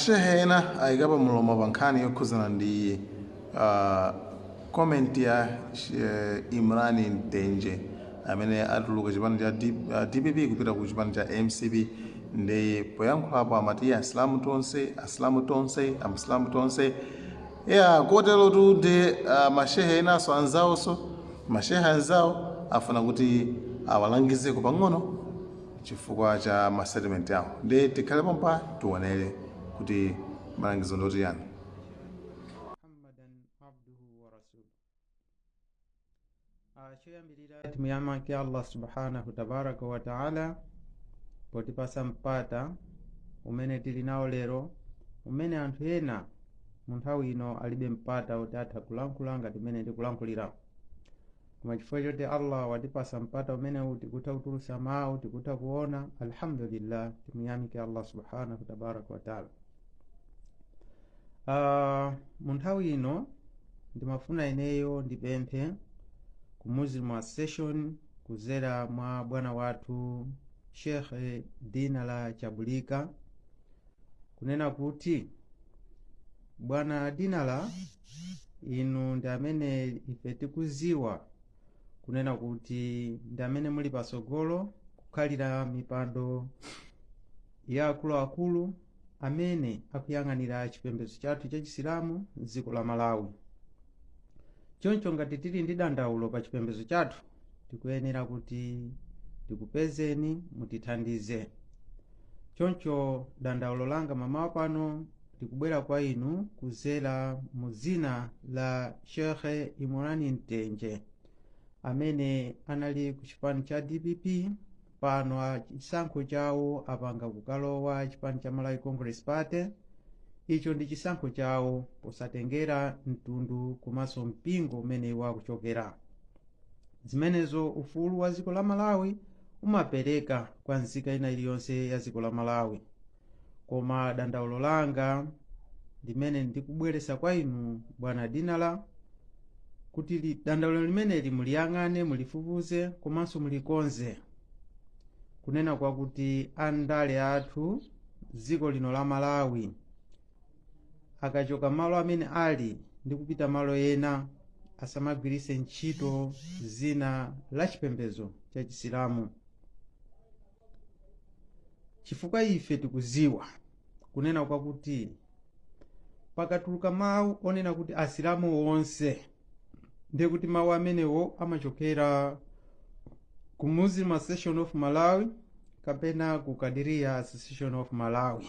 Shehe ena ayikapo mlomo pa nkhani yokhuzana ndi comment ya Imran Mtenje amene atuluka chipani cha DPP kupita ku chipani cha MCP. Ndi poyankhulapo amati Asilamu tonse, Asilamu tonse, Asilamu tonse ya kotero tu. Ndi mashehe enanso anzawonso, mashehe anzawo afuna kuti awalangizeko pang'ono chifukwa cha ma statement yawo. Ndi tikhale pompa tionere kuti malangizo ndoti yani. Muhammadan abduhu wa rasuluhu. Choyambirira timuyamike Allah subhanahu tabaraka wa taala potipasa mpata umene tili nawo lero, umene anthu ena mu nthawi ino alibe mpata kuti atha kulankhula ngati mmene ndikulankhulira. Koma chifukwa choti Allah watipasa mpata umenewu, tikutha kutulusa mawu, tikutha kuona, alhamdulillah, timuyamike Allah subhanahu tabaraka wa taala. Mu nthawi ino ndimafuna ineyo ndipemphe ku Muslim Association kuzera mwa bwana wathu Sheikh Dinala Chabulika kunena kuti, bwana Dinala, inu ndi amene ife tikuziwa kunena kuti ndi amene muli pasogolo kukhalira mipando ya akuluakulu amene akuyang'anira chipembedzo chathu cha Chisilamu mdziko la Malawi. Choncho ngati tili ndi dandaulo pa chipembedzo chathu, tikuyenera kuti tikupezeni mutithandize. Choncho dandaulo langa mamawa pano likubwera kwa inu kuzera mu zina la Sheikh Imurani Mtenje amene anali ku chipani cha DPP. Pano chisankho chawo apanga kukalowa chipani cha Malawi Congress Party. Icho ndi chisankho chawo posatengera mtundu komanso mpingo umene wakuchokera. Zimenezo ufulu wa dziko la Malawi umapereka kwa nzika ina iliyonse ya dziko la Malawi. Koma dandaulo langa limene ndikubweretsa kwa inu, bwana Dinala, kuti dandaulo limeneli muliyang'ane, mulifufuze komanso mulikonze, kunena kwakuti andale athu dziko lino la Malawi akachoka malo amene ali ndi kupita malo ena, asamagwiritse ntchito zina la chipembedzo cha Chisilamu, chifukwa ife tikuziwa kunena kwakuti pakatuluka mawu onena kuti Asilamu onse, ndiye kuti mawu amenewo amachokera ku Muslim Association of Malawi kapena ku Kadiria Association of Malawi.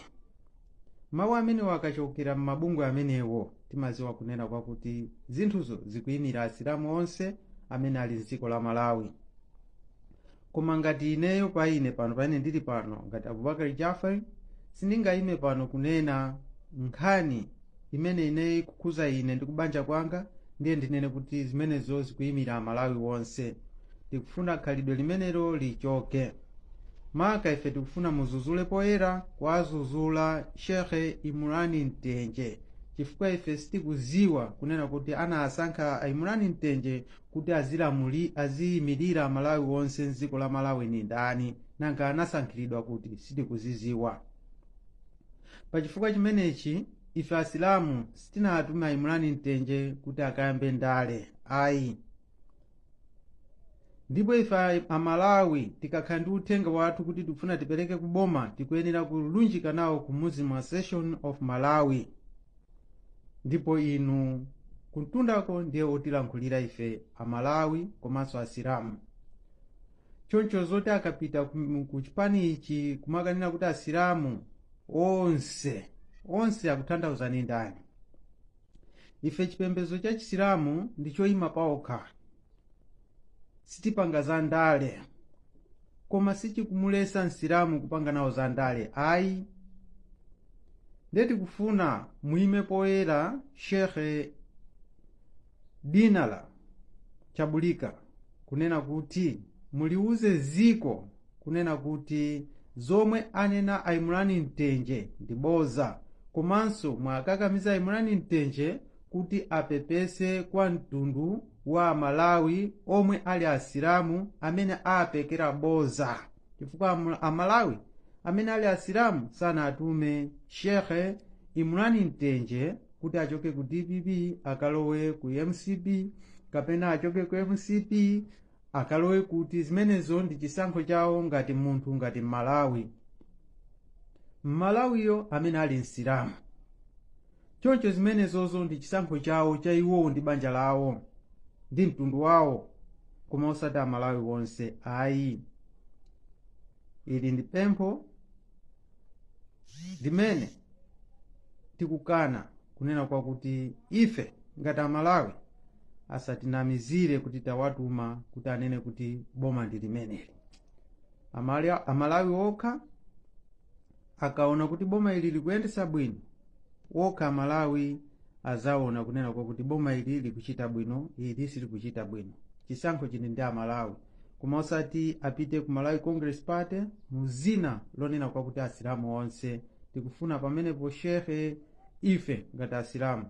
Mawu amenewo akachokera m'mabungwe amenewo, timaziwa kunena kwakuti zinthuzo zikuyimira Asilamu onse amene ali mdziko la Malawi. Koma ngati ineyo pa ine pano, paine ndili pano ngati Abubakar Jafar, sindingayime pano kunena nkhani imene ineyo ikukhuza ine ndi kubanja kwanga, ndiye ndinene kuti zimenezo zikuyimira Amalawi wonse. Tikufuna khalidwe limenelo lichoke. Maka ife tikufuna muzuzule poyera, kwazuzula Shekhe Imurani Mtenje, chifukwa ife sitikuziwa kunena kuti anasankha Imurani Mtenje kuti aziyimirira Malawi wonse mdziko la Malawi ni ndani, nanga anasankhiridwa kuti, sitikuziziwa. Pachifukwa chimenechi ife Asilamu sitinatume Imurani Mtenje kuti akayambe ndale, ayi. Ndipo ife Amalawi tikakhala ndi uthenga wathu kuti tikufuna tipereke kuboma, tikuyenera kulunjika nawo ku Muslim Association of Malawi, ndipo inu kumtundako ndiye otilankhulira ife Amalawi komanso Asilamu. Choncho zoti akapita ku chipani ichi kumakanena kuti Asilamu onse onse, akutanthauza ni ndani? Ife chipembedzo cha Chisilamu ndi choyima paokha, sitipanga za ndale, koma sichikumulesa Msilamu kupanga nawo za ndale, ayi. Ndiye tikufuna muime poyera, Shekhe Dinala Chabulika, kunena kuti muliuze ziko kunena kuti zomwe anena Aimurani Mtenje ndi boza, komanso mwakakamiza Aimurani Mtenje kuti apepese kwa mtundu wa Malawi omwe ali Asilamu amene apekera boza, chifukwa Amalawi amene ali Asilamu sanatume Shekhe Imran Mtenje kuti achoke ku DPP akalowe ku MCP, kapena achoke ku MCP akalowe kuti, zimenezo ndi chisankho chawo ngati munthu, ngati Mmalawi, Mmalawiyo amene ali Msilamu. Choncho zimenezozo ndi chisankho chawo cha iwowo ndi banja lawo ndi mtundu wawo, koma osati Amalawi wonse ayi. Ili ndi pempho limene tikukana kunena kwakuti ife ngati Amalawi asatinamizire kuti tawatuma kuti anene kuti boma ndi limeneli. Amalawi okha akaona kuti boma ili likuyendesa bwino, wokha Amalawi azaona kunena kwakuti boma ili likuchita bwino, ili silikuchita bwino. Chisankho chili ndi Amalawi, koma osati apite ku Malawi Congress Party muzina lonena kwakuti Asilamu onse tikufuna pamenepo. Shehe, ife ngati Asilamu,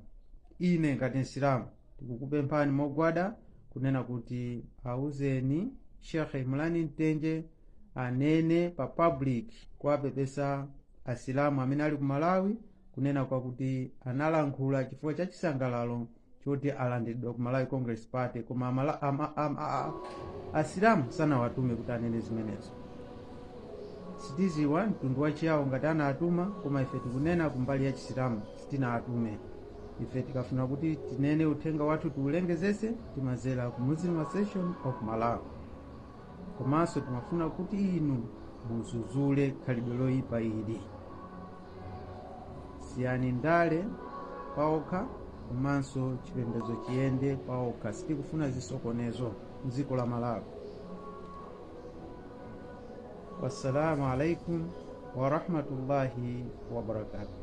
ine ngati Msilamu, tikukupemphani mogwada kunena kuti auzeni Shekhe Imran Mtenje anene pa public kuwapepesa Asilamu amene ali ku Malawi kunena kwakuti analankhula chifukwa cha chisangalalo choti alandiridwa ku Malawi Congress Party, koma Asilamu sanawatume kuti anene zimenezo. Sitiziwa mtundu wachiyawo ngati anatuma, koma ife tikunena kumbali ya Chisilamu, sitinatume ife. Tikafuna kuti tinene uthenga wathu, tiulengezese, timazera ku Muslim Association of Malawi. Komanso timafuna kuti inu muzuzule khalidwe loyipa ili. Siyani ndale paokha komanso chipembedzo chiyende paokha. Sitikufuna zisokonezo mdziko la Malawi. Wassalamu alaikum warahmatullahi wabarakatuh.